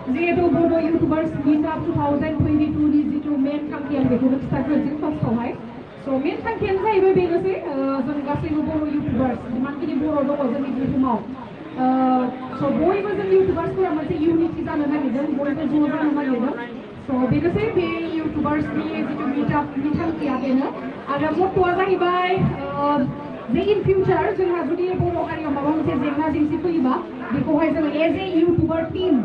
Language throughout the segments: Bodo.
जिहेतु बर' इउटुबार्स मिटआप 2022 नि जिथु मेन थांखि आं बेखौनो खिथाग्रोनोसै फार्स्टआवहाय स' मेन थांखियानो जाहैबाय बेनोसै जों गासैबो बर' इउटुबार्स जिमानखिनि बर' दङ जोंनि बुहुमाव स' बयबो जों इउटुबार्सफोरा मोनसे इउनिटि जानो नागिरदों बयबो ज' जानो नागिरदों स' बेनोसै बे इउटुबार्सनि जिथु मिटआपनि थांखिया बेनो आरो मट'आ जाहैबाय जे इन फिउचार जोंहा जुदि बर' हारियाव माबा मोनसे जेंना जेंसि फैयोबा बेखौहाय जों एज ए इउटुबार टीम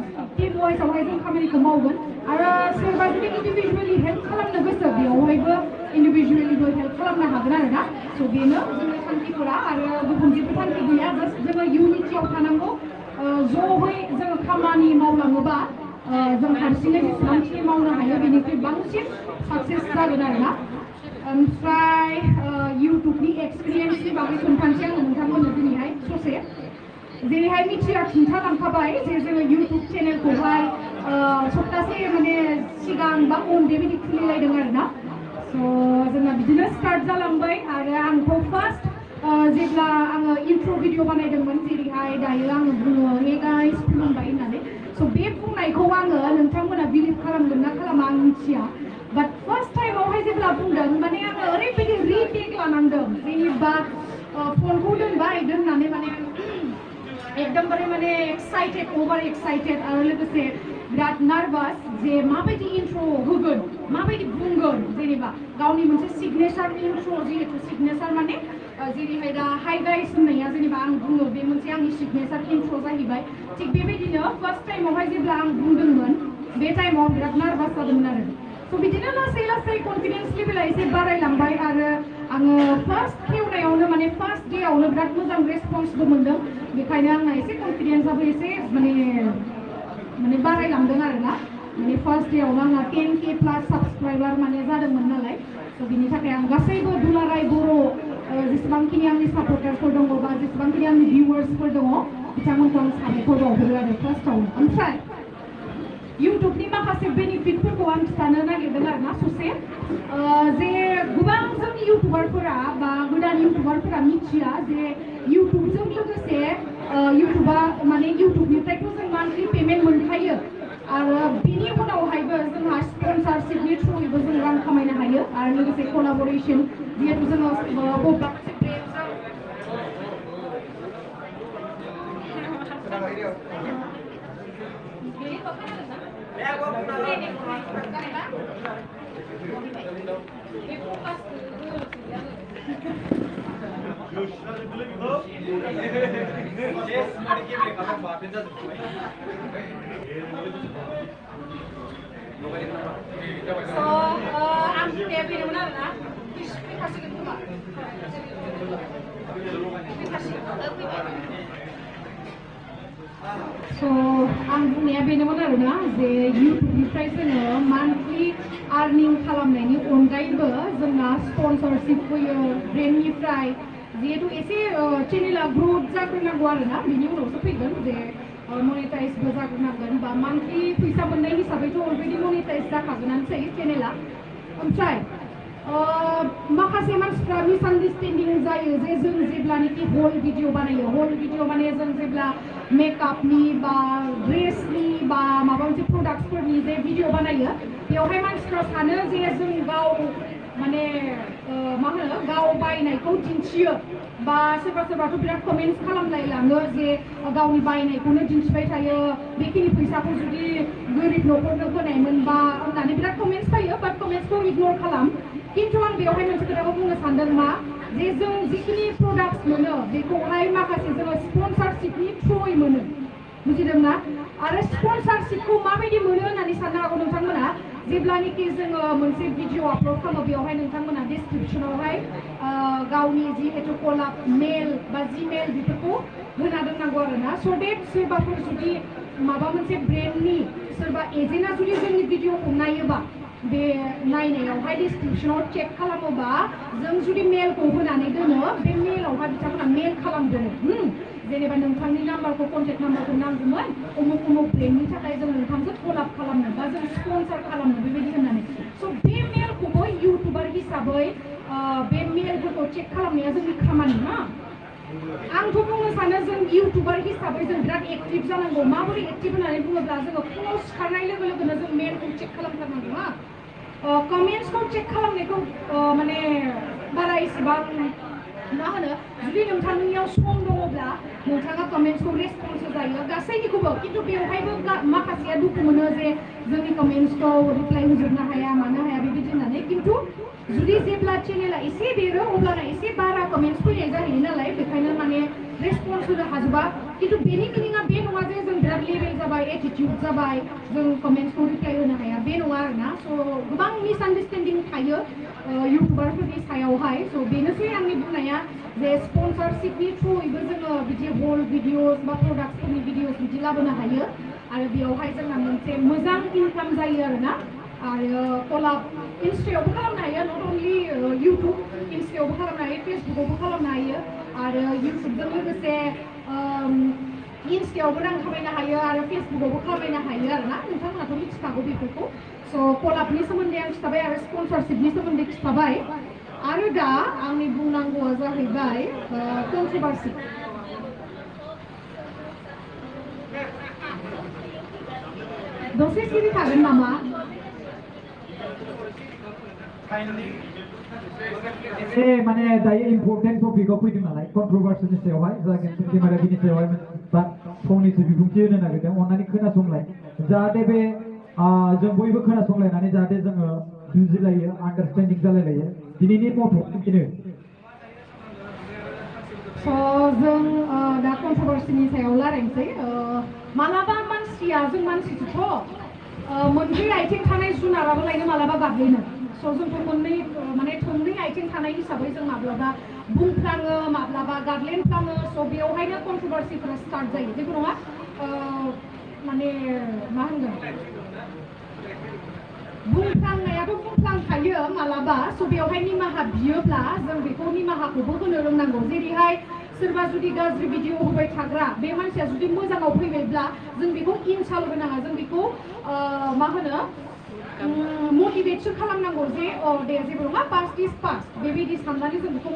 वाइसआवहाय जों खामानिखौ मावगोन आरो सोरबा जुदि इन्डिभिजुवेलि हेल्प खालामनो गोसो बेयावहायबो इन्डिभिजुवेलिबो हेल्प खालामनो हागोन आरो ना स' बेनो जोंनि थांखिफोरा आरो गुबुन जेबो थांखि गैया जास्ट जोङो इउनिटियाव थानांगौ ज'है जोङो खामानि मावलाङोबा जों हारसिङै जेसेबांखिनि मावनो हायो बेनिख्रुइ बांसिन साक्सेस जागोन आरो ना ओमफ्राय इउटुबनि एक्सपिरियेन्सनि बागै खोन्थानोसै आङो नोंथांमोननो दिनैहाय ससे जेरैहाय मिथिया खिन्थालांखाबाय जे जोङो इउटुब चेनेलखौहाय सप्तासे माने सिगां बा उन बेबायदि खुलिलायदों आरो ना स' जोंना बिदिनो स्टार्ट जालांबाय आरो आंथ' फार्स्ट जेब्ला आङो इन्ट्र' भिडिअ बानायदोंमोन जेरैहाय दायो आङो बुङो हे गाइस खुलुमबाय होननानै स' बे बुंनायखौ आङो नोंथांमोना बिलिभ खालामगोन ना खालामा आं मिथिया बाट फार्स्ट टाइमावहाय जेब्ला बुंदों माने आङो ओरैबायदि रिटेक लानांदों जेनेबा फनखौ दोनबाय दोननानै माने एकदमबारे माने एक्साइटेड अभार एक्साइटेड आरो लोगोसे बिराद नार्भास जे माबायदि इन्ट्र' होगोन माबायदि बुंगोन जेनेबा गावनि मोनसे सिगनेचार इन्ट्र' जिहेतु सिगनेचार माने जेरैहाय दा हाइ गाइस होननाया जेनेबा आं बुङो बे मोनसे आंनि सिगनेचार इन्ट्र' जाहैबाय थिग बेबायदिनो फार्स्ट टाइमावहाय जेब्ला आं बुंदोंमोन बे टाइमाव बिराद नार्भास जादोंमोन आरो स' बिदिनो लासै लासै कनफिडेन्स लेभेला एसे बारायलांबाय आरो आङो फार्स्ट खेवनायावनो माने फार्स्ट डेआवनो बिराद मोजां रेसपन्सबो मोन्दों बेखायनो आंना एसे कनफिडेन्सआबो एसे माने बारायलांदों आरो ना माने फार्स्ट डेआवनो आंना 10K प्लास साबस्क्राइबार माने जादोंमोन नालाय स' बिनि थाखाय आं गासैबो दुलाराय बर' जेसेबांखिनि आंनि सापर्टारफोर दङ बा जेसेबांखिनि आंनि भिउवार्सफोर दङ बिथांमोनखौ आं साबायखर बावहरो आरो फार्स्टआवनो ओमफ्राय इउटुबनि माखासे बेनिफिटफोरखौ आं खिथानो नागिरदों आरो ना ससे जे गोबां जोंनि इउटुबारफोरा बा गोदान इउटुबारफोरा मिथिया जे इउटुबजों लोगोसे इउटुबा माने इउटुबनिफ्रायथ' जों मान्थलि पेमेन्ट मोनखायो आरो बिनि उनावहायबो जोंहा स्पन्सारशिपनि थ्रुयैबो जों रां खामायनो हायो आरो लोगोसे कलाबरेसन जिहेतु जोङो बबेबा मोनसे आं बुंनाया बेनोमोन आरोना जे इउटुबनिफ्राय जोङो मान्थलि आर्निं खालामनायनि अनगायैबो जोंना स्पन्सरशिप फैयो ब्रेन्डनिफ्राय जिहेतु एसे चेनेला ग्रथ जाग्रोनांगौ आरोना बिनि उनावसो फैगोन जे मनिटाइजबो जाग्रोनांगोन बा मान्थलि फैसा मोननाय हिसाबैथ' अलरेडि मनिटाइज जाखागोनानोसै चेनेला ओमफ्राय माखासे मानसिफ्रा मिसआन्डारस्टेन्डिं जायो जे जों जेब्लानोखि हल भिडिअ बानायो हल भिडिअ माने जों जेब्ला मेकआपनि बा ड्रेसनि बा माबा मोनसे प्रडाक्टफोरनि जे भिडिअ बानायो बेवहाय मानसिफ्रा सानो जे जों गाव माने मा होनो गाव बायनायखौ दिन्थियो बा सोरबा सोरबाथ' बिराद कमेन्ट्स खालामलायलाङो जे गावनि बायनायखौनो दिन्थिबाय थायो बेखिनि फैसाखौ जुदि गोरिब न'खरनो होनायमोनबा होननानै बिराद कमेन्ट्स फैयो बाट कमेन्ट्सखौ इगनर खालाम खिन्थु आं बेवहाय मोनसे खोथाखौ बुंनो सानदों मा जे जों जिखिनि प्रडाक्ट्स मोनो बेखौहाय माखासे जोङो स्पन्सारशिपनि थ्रुयै मोनो बुजिदोंना आरो स्पन्सारशिपखौ माबायदि मोनो होननानै साननो हागौ नोंथांमोना जेब्लानोखि जोङो मोनसे भिडिअ आपल'ड खालामो बेवहाय नोंथांमोना डिसक्रिपसनावहाय गावनि जिहेतु कलाब मेल बा जिमेल बेफोरखौ होना दोननांगौ आरोना स' देट सोरबाफोर जुदि माबा मोनसे ब्रेन्डनि सोरबा एजेन्टआ जुदि जोंनि भिडिअखौ नायोबा बे नायनायावहाय डिसक्रिपसनाव चेक खालामोबा जों जुदि मेलखौ होनानै दोनो बे मेलावहाय बिथांमोना मेल खालामदोनो जेनेबा नोंथांनि नाम्बारखौ कन्टेक्ट नाम्बारखौ नांगौमोन उमुक उमुक ब्रेन्डनि थाखाय जों नोंथांखौ कलाब खालामनो बा जों स्पन्सार खालामनो बेबायदि होननानै स' बे मेलखौबो इउटुबार हिसाबै बे मेलफोरखौ चेक खालामनाया जोंनि खामानि ना आंथ' बुंनो सानो जों इउटुबार हिसाबै जों बिराद एक्टिभ जानांगौ माबोरै एक्टिभ होननानै बुङोब्ला जोङो फुङाव सिखारनाय लोगो लोगोनो जों मेलखौ चेक खालामथारनांगौ हा कमेन्ट्सखौ चेक खालामनायखौ माने बारा इसेबां मा होनो जुदि नोंथांनियाव सम दङब्ला नोंथाङा कमेन्ट्सखौ रेसपन्स होजायो गासैनिखौबो खिन्थु बेवहायबो माखासेया दुखु मोनो जे जोंनि कमेन्ट्सखौ रिप्लाइ होजोबनो हाया मानो हाया बेबायदि होननानै खिन्थु जुदि जेब्ला चेनेला एसे देरो अब्लाना एसे बारा कमेन्ट्स फैनाय जाहैयो नालाय बेखायनो माने रेसपन्स होनो हाजोबा खिन्थु बेनि मिनिङा बे नङा जे जों बिराद लेभेल जाबाय एटिटिउड जाबाय जों कमेन्ट्सखौ रिप्लाइ होनो हाया बे नङा आरोना स' गोबां मिसआन्डारस्टेन्डिं थायो इउटुबारफोरनि सायावहाय स' बेनोसै आंनि बुंनाया जे स्पन्सरशिपनि थ्रुयैबो जोङो बिदि हल भिडिअस बा प्रडाक्टफोरनि भिडिअस बिदि लाबोनो हायो आरो बेयावहाय जोंना मोनसे मोजां इनकाम जायो आरोना आरो कलाब इन्स्टायावबो खालामनो हायो नट अनलि इउटुब इन्स्टायावबो खालामनो हायो फेसबुकावबो खालामनो हायो आरो इउटुबजों लोगोसे इन्स्टायावबो रां खामायनो हायो आरो फेसबुकावबो खामायनो हायो आरोना नोंथांमोनाथ' मिथिखागौ बेफोरखौ स' कलाबनि सोमोन्दै आं खिथाबाय आरो स्पन्सरशिपनि सोमोन्दै खिथाबाय आरो दा आंनि बुंनांगौआ जाहैबाय कन्ट्रभार्सि दसे सिरि थागोन नामा एसे माने दायो इम्पर्टेन्ट टपिकआव फैदों नालाय कन्ट्रभार्सिनि सायावहाय जागोन केमेरा बिनि सायावहाय बा फंनैसो बिबुंथि होनो नागिरदों अन्नानै खोनासंलाय जाहाथे बे जों बयबो खोनासंलायनानै जाहाथे जोङो बुजिलायो आन्डारस्टेन्डिं जालायलायो दिनैनि मथ'आ बेनो जों दा कन्ट्रभार्सिनि सायाव रायलायनोसै मालाबा मानसिया जों मानसिखौथ' मोनब्रै आथिं थानाय जुनाराबो लायनो मालाबा गाबलायनो स' जोंथ' मोननै माने थोंनै आथिं थानाय हिसाबै जों माब्लाबा बुंफ्लाङो माब्लाबा गादलेनफ्लाङो स' बेवहायनो कन्ट्रभार्सिफोरा स्टार्ट जायो जेबो नङा माने मा होनगोन बुंफ्लांनायाथ' बुंफ्लांखायो मालाबा स' बेवहाय निमाहा बियोब्ला जों बेखौ निमाहाखौबो होनो रोंनांगौ जेरैहाय सोरबा जुदि गाज्रि भिडिअ होबाय थाग्रा बे मानसिया जुदि मोजाङाव फैबायब्ला जों बेखौ इनसाल्ट होनाङा जों बेखौ मा होनो मटिभेटसो खालामनांगौ जे दे जेबो नङा पास्ट इज पास्ट बेबायदि साननानै जों बेखौ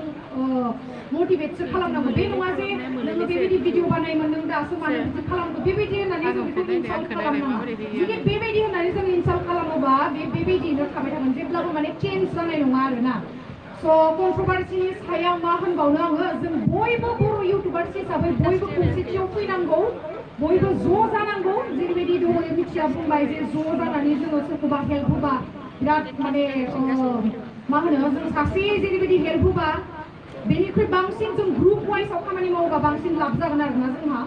मटिभेटसो खालामनांगौ बे नङा जे नोङो बेबायदि भिडिअ बानायमोन नों दासो मानो बिदि खालामदो बेबायदि होननानै जों बेखौ इनसाल्ट खालामनाङा जुदि बेबायदि होननानै जों इनसाल्ट खालामोबा बेबायदिनो थाबाय थागोन जेब्लाबो माने चेन्ज जानाय नङा आरोना स' कन्ट्रभार्सिनि सायाव मा होनबावनो आङो जों बयबो बर' इउटुबार्स हिसाबै बयबो खौसेथियाव फैनांगौ बयबो ज' जानांगौ जेरैबायदि दहाय मिथिया बुंबाय जे ज' जानानै जोङो सोरखौबा हेल्प होबा बिराद माने मा होनो जों सासे जेरैबायदि हेल्प होबा बेनिख्रुइ बांसिन जों ग्रुप वाइसआव खामानि मावोबा बांसिन लाब जागोन आरोना जोंहा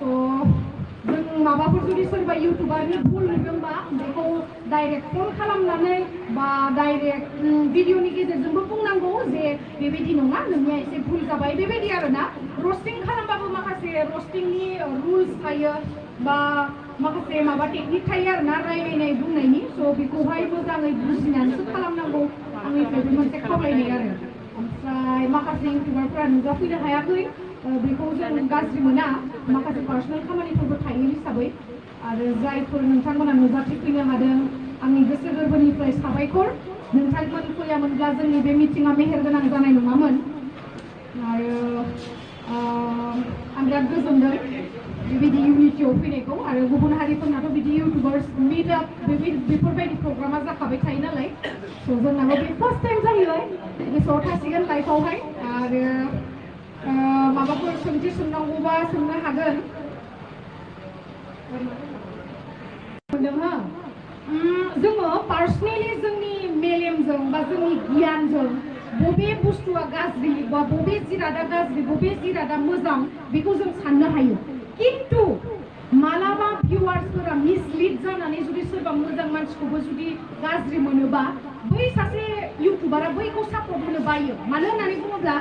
स' जों माबाफोर जुदि सोरबा इउटुबारनि भुल नुदोंबा बेखौ डाइरेक्ट फन खालामनानै बा डाइरेक्ट भिडिअनि गेजेरजोंबो बुंनांगौ जे बेबायदि नङा नोंनिया एसे भुल जाबाय बेबायदि आरोना रस्टिं खालामबाबो माखासे रस्टिंनि रुल्स थायो बा माखासे माबा टेकनिक थायो आरोना रायलायनाय बुंनायनि स' बेखौहाय मोजाङै बुजिनानैसो खालामनांगौ आंनिफ्राय बे मोनसे खावलायनाय आरो ओमफ्राय माखासे इउटुबारफोरा नुजाफैनो हायाखै बेखौ जों गाज्रि मोना माखासे पार्सनेल खामानिफोरबो थायो हिसाबै आरो जायफोर नोंथांमोना नुजाथिफैनो हादों आंनि गोसो गोरबोनिफ्राय साबायखर नोंथांमोन फैयामोनब्ला जोंनि बे मिटिङा मेहेरगोनां जानाय नङामोन आरो आं बिराद गोजोनदों बेबायदि इउनिटियाव फैनायखौ आरो गुबुन हारिफोरनाथ' बिदि इउटुबार्स मिटआप बेफोरबायदि प्रग्रामा जाखाबाय थायो नालाय स' जोंनाबो बे फार्स्ट टाइम जाहैबाय गोसोआव थासिगोन लाइफआवहाय आरो माबाफोर सोंथि सोंनांगौबा सोंनो हागोन मोनदों हो जोङो पार्सनेलि जोंनि मेलेमजों बा जोंनि गियानजों बबे बुस्थुआ गाज्रि बा बबे जिरादा गाज्रि बबे जिरादा मोजां बेखौ जों साननो हायो खिन्थु मालाबा भिउवार्सफोरा मिसलिड जानानै जुदि सोरबा मोजां मानसिखौबो जुदि गाज्रि मोनोबा बै सासे इउटुबारा बैखौ सापर्ट होनो बायो मानो होननानै बुङोब्ला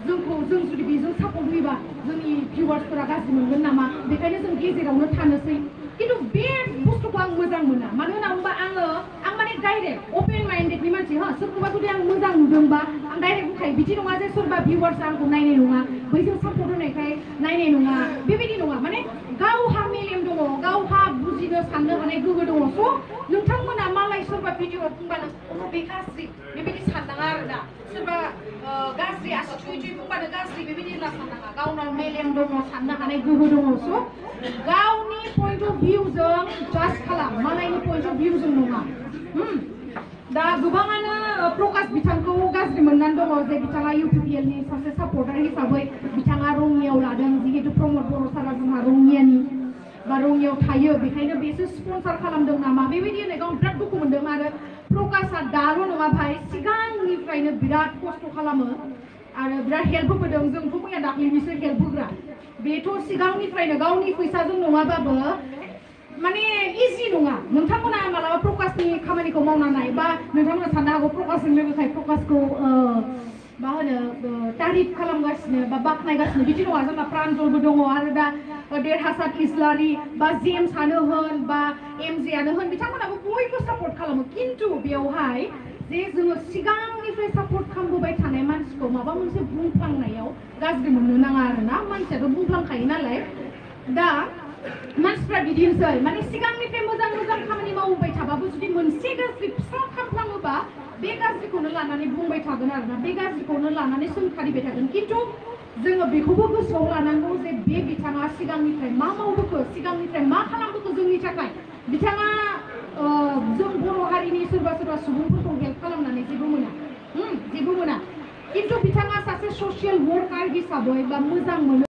जों जुदि बेजों सापर्ट होयोबा जोंनि भिउवार्सफोरा गाज्रि मोनगोन नामा बेखायनो जों गेजेरावनो थानोसै खिन्थु बे बुस्थुखौ आं मोजां मोना मानो होनना बुङोबा आं माने डाइरेक्ट अपेन माइन्डेडनि मानसि सोरखौबा जुदि आं मोजां नुदोंबा आं डाइरेक्ट बुंखायो बिदि नङा जे सोरबा भिउवार्सआ आंखौ नायनाय नङा बैजों सापर्ट होनायखाय नायनाय नङा बेबायदि नङा माने गावहा मेलेम दङ गावहा बुजिनो साननो हानाय गोहो दङ स' नोंथांमोना मालाय सोरबा भिडिअ बुंबा नों बे गाज्रि बेबायदि साननाङा साननाङा आरोना सोरबा गाज्रि आसि थुयै बुंबानो गाज्रि बेबायदि होनना साननाङा गावनाव मेलेम दङ साननो हानाय गोहो दङ स' गावनि पइन्ट अफ भिउजों जाज खालाम मालायनि पइन्ट अफ भिउजों नङा दा गोबाङानो प्रकाश बिथांखौ गाज्रि मोननानै दङ जे बिथाङा इउपिपिएलनि सासे सापर्टार हिसाबै बिथाङा रङियाव लादों जिहेतु प्रमद बर' सारा जोंहा रङियानि बा रङियाव थायो बेखायनो बेसो स्पन्सार खालामदों नामा बेबायदि होननायखौ आं बिराद दुखु मोनदों आरो प्रकाशआ दाल' नङा भाई सिगांनिफ्रायनो बिराद खस्थ' खालामो आरो बिराद हेल्प होबोदों जोंथ' मैया दाख्लैनिसो हेल्प होग्रा बेथ' सिगांनिफ्रायनो गावनि फैसाजों नङाबाबो माने इजि नङा नोंथांमोना मालाबा प्रकाशनि खामानिखौ मावना नाय बा नोंथांमोना साननो हागौ प्रकाशजों लोगोसे प्रकाशखौ मा होनो तारिफ खालामगासिनो बा बाख्नायगासिनो बिदि नङा जोंना प्रान्जलबो दङ आरो दा देरहासार इस्लारि बा जेम्सआनो होन बा एमजेआनो होन बिथांमोनाबो बयबो सापर्ट खालामो खिन्थु बेवहाय जे जोङो सिगांनिफ्राय सापर्ट खालामबोबाय थानाय मानसिखौ माबा मोनसे बुंफ्लांनायाव गाज्रि मोननो नाङा आरोना मानसियाथ' बुंफ्लांखायो नालाय दा मानसिफ्रा बिदिनोसै माने सिगांनिफ्राय मोजां मोजां खामानि मावबाय थाबाबो जुदि मोनसे गाज्रि फिसा खालामफ्लाङोबा बे गाज्रिखौनो लानानै बुंबाय थागोन आरोना बे गाज्रिखौनो लानानै सोंखारिबाय थागोन खिन्थु जोङो बेखौबो गोसोआव लानांगौ जे बे बिथाङा सिगांनिफ्राय मा मावबोखो सिगांनिफ्राय मा खालामबोखो जोंनि थाखाय बिथाङा जों बर' हारिनि सोरबा सोरबा सुबुंफोरखौ हेल्प खालामनानै जेबो मोना खिन्थु बिथाङा सासे ससियेल वर्कार हिसाबै बा मोजां मोनो